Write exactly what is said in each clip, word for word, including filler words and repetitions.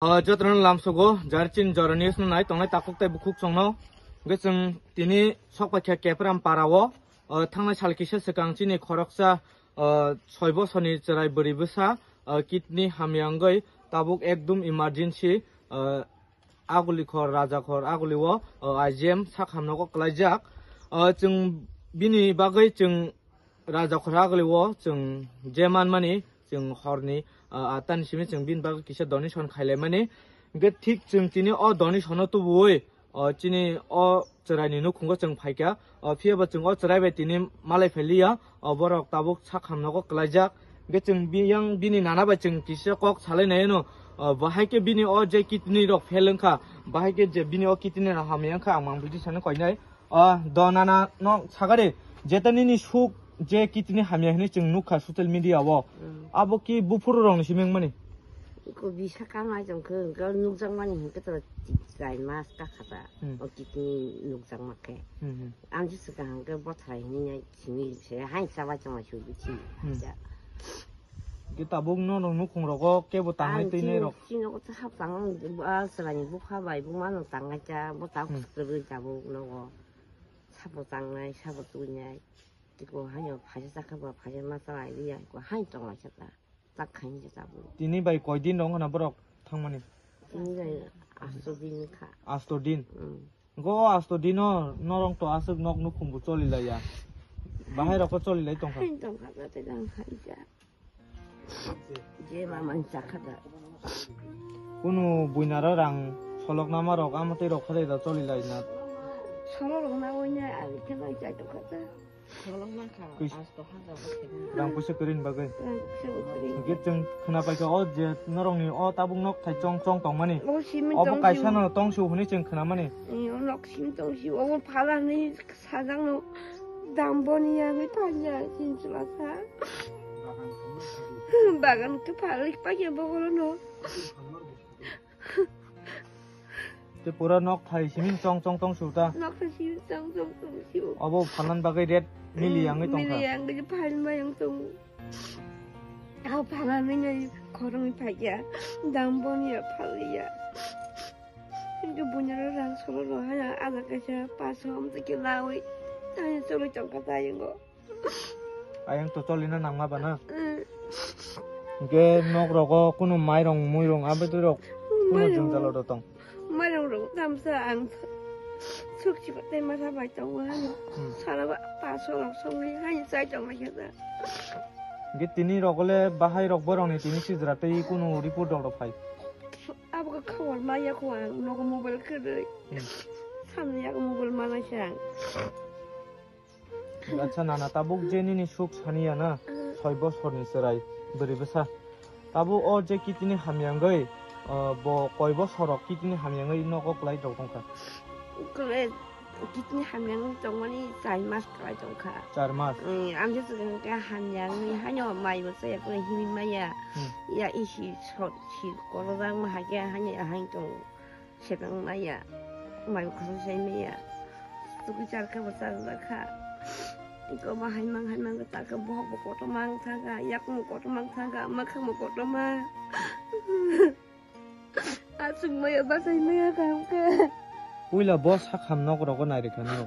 O, jotono lamsogo, jari chini jora news no nai tongnai takhuk tei bukhuk chongno. Hwnkhe chwng tini sokpakha Kepram para o, o, thangnai sal kisa swkang chini khoroksa, o, soi bosorni chwrai bwrwi bwsa, o, kidney hamya wngwi tabuk ekdum emergency, o, Agulikhor, Rajakhor, Aguli o, o, I G M sak hamnogo kwlaijak. O, chwng bini bagwi chwng Rajakhor Aguli o chwng je manmani chwng horni, ah, atani simi chwng bini bagwi kisa donation khailaimani. Hwnkhe thik chwng tini o donation no tubuwi, o, chini o chwraini nukhungo chwng phaikha. O, phiyaba chwng o chwrai bai tini malai phailiya. O, borok tabuk sak hamnogo kwlaijak. Hwnkhe chwng biyang bini nana bai chwng kisa kok salai naino. O, bahai khe bini o je kidney rok fail wngkha, bahai khe je bini o kidney rok hamya wngkha, ang mang bidi sani koinai. Ah, do nana no sagari, jeta nini suk je kidney hamya hinwi chwng nukha social media o. Mm. Abo ki buphuru rokni simi wngmani? Ko bisa kama jong khe, ko nukjakmani hinkhe to chai mas ka khata. Hmm. O kidney nukjakma khe. Hmm, hmm. Ang jisa kaham khe bothai hinwi simi se hai chabai chama sui bithi. Hmm. Ja. Ki tabuk no rok nukhung rogo kebo tangnai twi nai rok. Chini ko hap tang, ah, salani bukha bai buma no tangnai cha, bo ta Hmm. Kwrwi tabuk nogo. Sabo tangnai, sabo tuinai. Tiko haino phaisa chakha ba phaisa ma chalai liya, ko hain tonglai chata. Tak khaini cha tabuk. Tini bai koi din rok hwna borok thangmani? Tini bai asto din kha. Asto din? Hmm. Go asto dino norong to aswk nok nukhung bo choli laiya. Bahai rok ko choli lai tongkha. Hain tongkha ba te dang khaija. Je ma man chakha da. Kunu buinaro rang solok nama rok amo tei rok kha da choli lai na. Solo rok na oine ali khe bai chai tongkha da. Solong mankha, Kis- asto hanja bo khe. Rang puisa kwrwini bagwi. Rang puisa bo kwrwi. Hwnkhe chwng khwna paikha o je norokni o tabuk nok thai chong chong tongmani. O simi Obo tong kaisa simi. No tongsu hwnwi chwng khwnamani. Ni o nok simi tong simi. Obo phala ni sajak no dam boni ya ni panya sin chula sa. Bagan ke phala paikha bogolo no. Te pura nok thai simi chong chong tong su ta. Nok thai simi chong chong tong su. Obo phanan bagwi red mili yangwi tongkha. Mili yangwi phan mayung tong. Aw phanan ni nai khorong phaikya. Dam boni ya phaliya. Hintu bunyaro rang solo ro haya ada kaisa paso am te ke lawi. Tani solo chongkha tayungo. Ayang to cholina nangma bana. Mm. Hwnkhe nok rogo kunu mairong muirong abetwi rok kunu Mairong. Jwngjalo do tong. Mairong rok tamsa ang suk chiba tei masa bai tongo ano. Hmm. Sara ba paso rok songwi hai chai tong lai khe da. Hwnkhe tini rok le bahai rok borok ni tini sijra tei kunu report rok rok phai. Abo khe khobor ma ya kho ang nogo mobile kwrwi. Hmm. Samni ya mobile ma lai sa ang. Acha nana tabuk je nini suk saniya na, soi bosorni chwrai bwrwi bwsa. Tabuk o je kidney hamyangwi, ah, bo koi bosor rok kidney hamyangwi nogo kwlai rok tongkha? Kwlai kidney hamyangwi tongmani char mas kwlai tongkha. Char mas? Mm, ang je swkang khe hamyangwi haino mai bo chaya kwlai himwi maya. Hmm. Ya isi sot si kolodang ma hakhe haino ya haino tongo. Sepang maya, mai khosong sai maya. Tukui char khe bo char kha. Iko ma hai mang hai mang ta khe bohok bo kotor mang thang kha, yak mo kotor mang thang kha, makhang mo kotor ma. Asuk maya ba sai maya kam khe. Puila bo sakham nok rogo nai rikha no.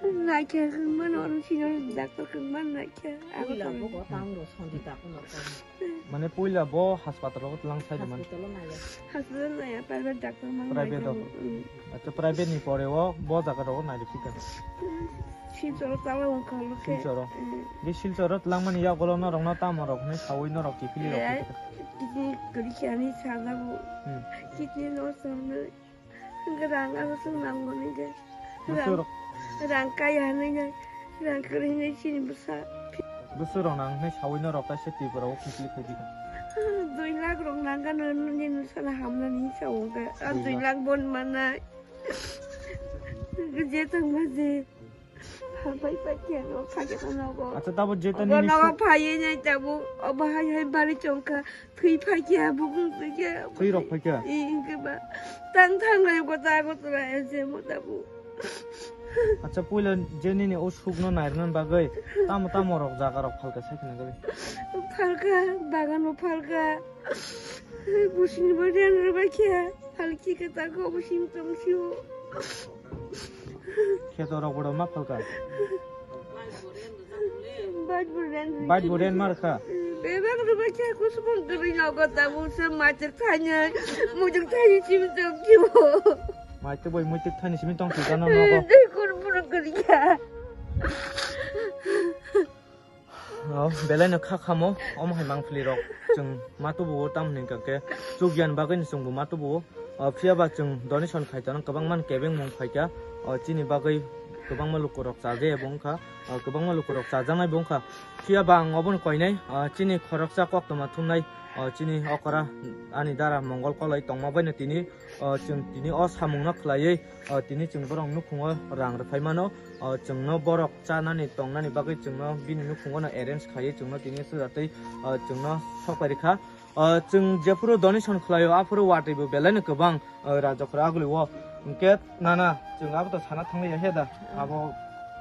Nai khe khwng mano, oro senior doctor khwng man nai khe. Puila bo ko tang ro sondi ta ko no. Mane puila bo hospital o tlang sai man. Hospital o naiya. Hospital naiya, private doctor mang Private naiya. O. Mm. Acha private ni pore o bo jaga ro nai phika. Silchar o tala wng kha lo khe. Silchar o. Mm. Ge Silchar o tlang mani ya golo no rok no tamo rok ne sawi no rok ki phili rok. Eh, ki phili. Kidney kari khe ani sa jago. Hmm. Kidney no sa no. Hwnkhe rang ano chwng nango hwnkhe. Bwswk rang, rok, rang kaya hwnwi nai, rang kwrwi hwnwi chini bwsa. Bwswk rok nang hwnwi sawi norok kaisa Tripura o complete khaidi. Dui lakh rok nang gana nini bwsano hamnani hinsa o hwnkhe. Ah, dui lakh. Dui lakh bon manai. Hwnkhe je thangma je. Phai phai khe no phai khe no nogo. Acha, tabo jeta nini nogo suk- phai nai tabo. Obo hai hai bari chongkha. Thwi phai khe bukung thwi khe. Thwi rok phai khe? Ee, hwnkhe ba. Tang thang nai ko ta ko tura e je mo tabo. Acha, puila je nini o suk no nairwknani bagwi tamo tamo rok jaga rok phalka sai khna gari. Phalka, bagan bo phalka. Busini barian rwbaikha, phalki kwtal kho busini tongsiwo. Kheto rok bodo ma phalka. Bait burian. Bait burian mar kha. Bebak rwbaikha kusubong kwrwi nogo tabuk se maitik thainai, muitik thainai simi tongsiwo. Maitik bai muitik thainai simi tongsi gano nogo. Dei kur buru kwrwi kha. O, belai no kha khamo, omo hai mangpili rok chwng ma tubuo, tamni hwnkhe chukya ni bagwi no chwngbo ma tubuo. O, phiya ba chwng donation khai tongo, kwbangma no kebengmung phaikha. O, chini bagwi kwbangma lukurok chajakya bo wngkha, o, kwbangma lukurok chajaknai bo wngkha. Phiya ba ang obono koinai, o, chini khoroksa koktwma thumnai, o, chini okra ani dara Mongol Koloi tongma bai no tini, o, chwng tini o samung no khlaiwi, o, tini chwng borok nukhungo rang rwphai mano. O, chwngno borok chanani tongnani bagwi chwngno bini nukhungo no arrange khaiwi chwngno tini suda tei, o, chwngno sokpai rwkha. O, chwng jephuru donation khlaio aphuru watwi bo belai no kwbang, o, rajak rok aguli o. Hwnkhe nana chwng abo to sana thangliya he da, abo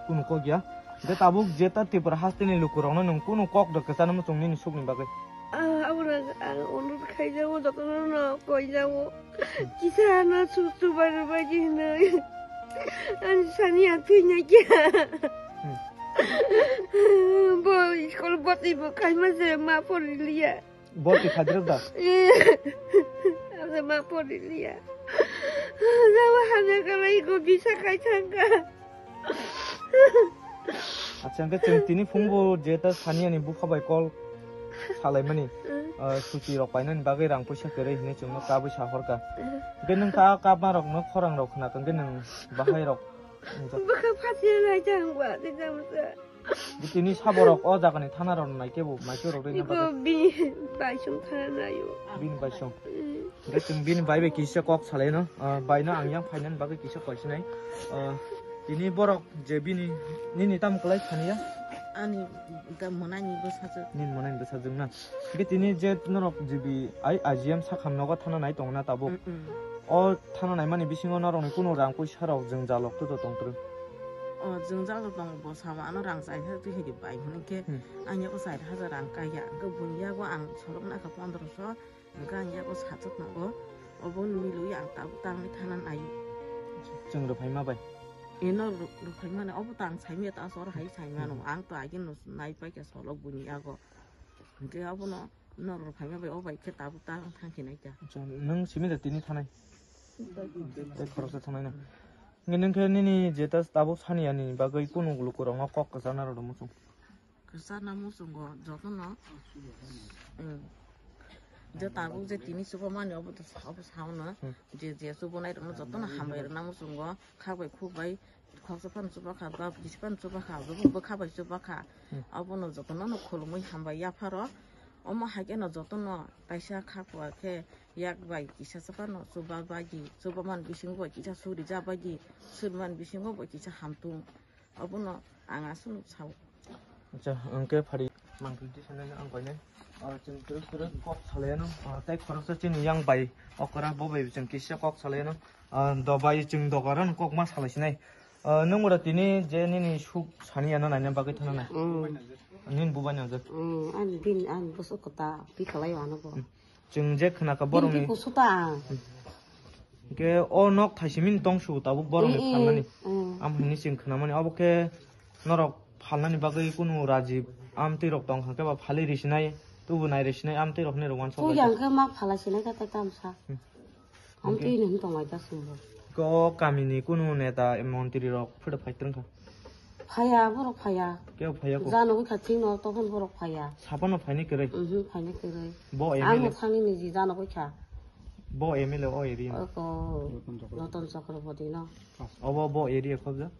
kunu kok ya. Hwnkhe tabuk jeta Tripura hasteni lukurokno nwng kunu kok rw kwchana muchung nini sukni bagwi? Ah, abono ang onurot khaijago, jotono no koijago. Kisa ano su-, chubai rwbaidi hinwi. Ani sani ang thwinai khe. Hmm. Bo school bwtwi bo khaima se ma poriliya. Bo twi khadirok da? Ase ma poriliya. Jabo hamya kalai ko bisa khai thangkha. Acha, hwnkhe chwng tini phungbo jeta Saniani bupha bai call salaimani, Mm. ah, suti rok painani bagwi rang puisa kwrwi hinwi chwngno kabwi sahorkha. Mm. Hwnkhe nwng ta kabma rokno khorang rok khna hwnkhe nwng bahai rok. Bwkha phasiya nai ta hwnkha, tei ta bwsa. Tini sabo rok o jagani thana rok nai kebo mai khe rok rina Iko bagwi. Bini bai song thana naio. Bini bai song. Mm. Hwnkhe chwng bini bai bai kisa kok salaino, ah, baino ang yang phainani bagwi kisa kok sinai. Ah, tini borok je bini, nini tamo kwlai thani ya? Ani da mwnani bwsajwk. Nini mwnani bwsajwk na? Hwnkhe tini je norok G B I I G M sakham nogo thana nai tongo na tabuk? Mm, mm. O thana naimani bisingo norokni kunu rang puisa rok jwngjal rok to tong twrwng? O jwngjal rok tongo, bo sama ano rang chai hajar twi hidi bai hwnkhe Hmm. ang yago char hajar rang kaiya, hwnkhe buini yago ang sorok nakha pondroso. Hwnkhe ang yago sajwk nogo, obo milwi ang tabuk tangwi thana naio. Chwng rwphaima bai? Eno rw-, rwphaimani, obo to ang saimanya, ta aswk oro hai saimano. Hmm. Ang to ageno naipaikha solok buini yago. Hwnkhe obono norok rwphaima bai, o bai khe tabuk ta ang thangkhe naikha. Acha, nwng simi da tini thanai? Tei khoroksa thanai na? Hwnkhe nwng khe nini jeta tabuk sani yani bagwi kunu lukurokno kok kwchana rwdi muchung? Kwchana muchungo jotono, eh, je tabuk je tini chubamani obo to sa-, obo saono, Hmm. je, je chubanai rokno jotono hambai rwna muchungo, khak bai khuk bai, khoroksa phano chubakha, ba kisa phano chubakha, obo bwkha bai chubakha. Hmm. Obono jotono no khulumui hambai yapharo, omo hai kheno jotono kaisa khak bai khe yak bai kisa sa phano chuba bai di, chubamani bisingo bai kisa suri ja bai di, surimani bisingo bai kisa hamtung. Obono ang aswk sao. Acha, ang khe phari mangpili sanai ang koinai. Ah, chwng kwrwk kwrwk kok salaino, ah, tei khoroksa chini yang bai okra bo bai chwng kisa kok salaino. Ah, do bai chwng dogaro kok ma salai sinai. Ah, nwng oro tini je nini suk sani ano naina bagwi thana nai. Mm. Nini bubai nang jak. Mm, ani bin, ani bwswk kwtal, pi khlai ano bo. Mm. Chwng je khna kha borokni. Bini kusu ta. Hwnkhe o nok thaisimini tongsu tabuk borokni Mm, mm, phalnani. Mm. Am hwnwi chwng khnamani obo khe norok phalnani bagwi kunu raji amtwi rok tong kha khe ba phalwi risinai, tubu nai risinai amtwi rok hinwi rok uansuk Puya lai. Hwnkhe ma phalai sinai kha tai tamsa. Hmm. Amtwi Hwnkhe? Hini hwn tong lai ta sumbo. Ko kamini kunu neta montri rok phwrwk phai twrwng kha. Phaiya, borok phaiya. Kebo phaiya ko? Jano wngkha thikno, tokon borok phaiya. Sabono phaini kwrwi? Mhm, phaini kwrwi. Bo Ang M L A? Thani niji jano wngkha. Bo M L A o area ni? Oko Ratan Chakraborty no. Obo bo area khobja?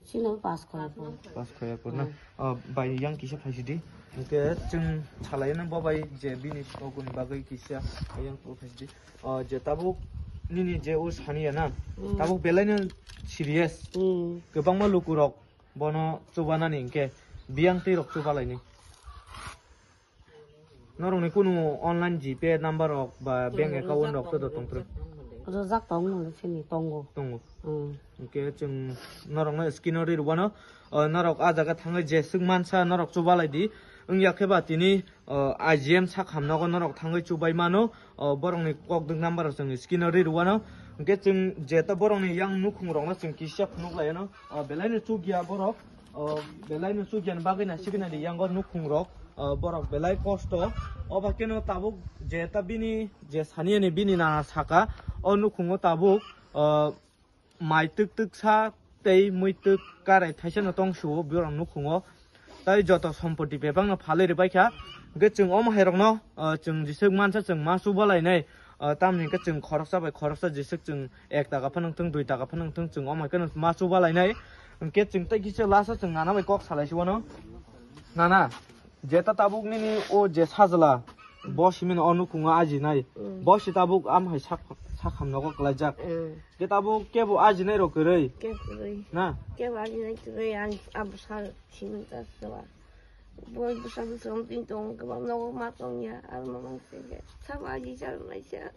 Sino Paskhoyapur. Paskhoyapur na? Hmm. O, bai yang kisa phaisidi. Hwnkhe chwng salaino bo bai je bini kokuni bagwi kisa yang phaisidi. O, je tabuk nini je o saniya na, Hmm. tabuk belaino serious. Hmm. Kwbangma lukurok bono chubanani hwnkhe biyang twi rok chubalaini. Norokni kunu online G Pay number rok ba bank Hmm, account rok to do tongtwrwng? Rwjak tong mwnwi sini tongo. Tongo. Hmm. Hwnkhe chwng norokno screen o ri rwano, o, norok a jaga thangwi jeswk mansa norok chubalai di. Wngya khe ba tini, o, I G M sak hamnogo norok thangwi chubai mano, o, borokni kokdwk number rok chwng screen o ri rwano. Hwnkhe chwng jeta borokni yang nukhung rokno chwng kisa phunuk laiyano, o, belaino chukya borok, o, belaino chukya ni bagwi naisik nai yango nukhung rok, o, borok belai kosto. Oba keno tabuk jeta bini je saniyani bini nana saka, o nukhungo tabuk, o, mai twk twk sa tei mui twk karai thaisa no tong suo borok nukhungo. Tai joto sompoti bebak no phalwi rwbai kha. Hwnkhe chwng omo hai rok no, ah, chwng jiswk mansa chwng ma chuba lainai, ah, tamni hwnkhe chwng khoroksa bai khoroksa jiswk chwng ek taka phano wngthung, dui taka phano wngthung, chwng omo hai kheno ma chuba lainai. Hwnkhe chwng tai kisa lasa chwng nana bai kok salai si wano. Nana, jeta tabuk nini o je sajla, bo simino o nukhungo ajinai. Mm. Bo si tabuk am hai sak, sak hamnogo kwlaijak. Mm. Ke tabuk kebo ajinai rok kwrwi. Kebo kwrwi. Na? Kebo ajinai kwrwi, ang abo sal simin ta sala. Bo bwsa bwsa wng tin tong, kwbang nogo ma tong ya, ar ma mang se ke. Sabo aji chal nai sa.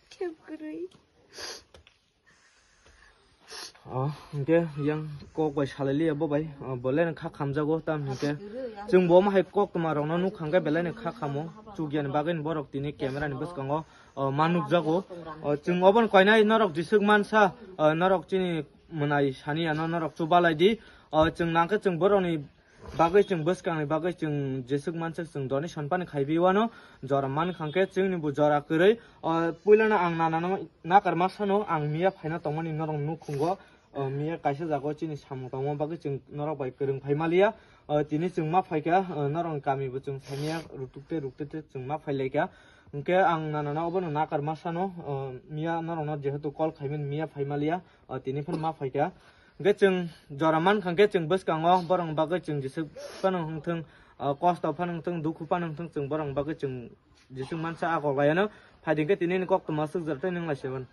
Kebo kwrwi. Oh, hwnkhe yang kok bai salai liya bo bai. Oh, bo leno kha khamjago tam hwnkhe. Chwng bo omo hai kok toma rokno nuk hwnkhe belai no kha khamo. Chukya ni bagwi ni borok tini camera ni bwskango, oh, ma nukjago. Oh, chwng obo ni koinai norok jiswk mansa, oh, norok chini mwnai sani ano norok chubalai di. Oh, chwng nangkhe chwng borok ni bagwi chwng bwskangni bagwi chwng jeswk manswk chwng donation pani khaiwi wano jora man khangkhe chwngni bo jora kwrwi. O puilano ang nanano nakar masano ang miya phaina tongmani norok nukhungo. O miya kaisa jago chini samung tangma bagwi chwng norok bai kwrwng phai maliya. O tini chwng ma phaikha, o norokni kami bo chwng saimaya rutuk tei rukte tei chwng ma phailaikha. Hwnkhe ang nanano obono nakar masano, o miya norokno jehetu call khaimani miya phai maliya, o tini phano ma phaikha. Hwnkhe chwng jora mankha hwnkhe chwng bwskango borokni bagwi chwng jeswk phano wngthung, ah, kosto phano wngthung, dukhu phano wngthung, chwng borokni bagwi chwng jeswk mansa a kok laiyano. Phaidi hwnkhe tini nini koktwma swkjak tei nwng lai se mano.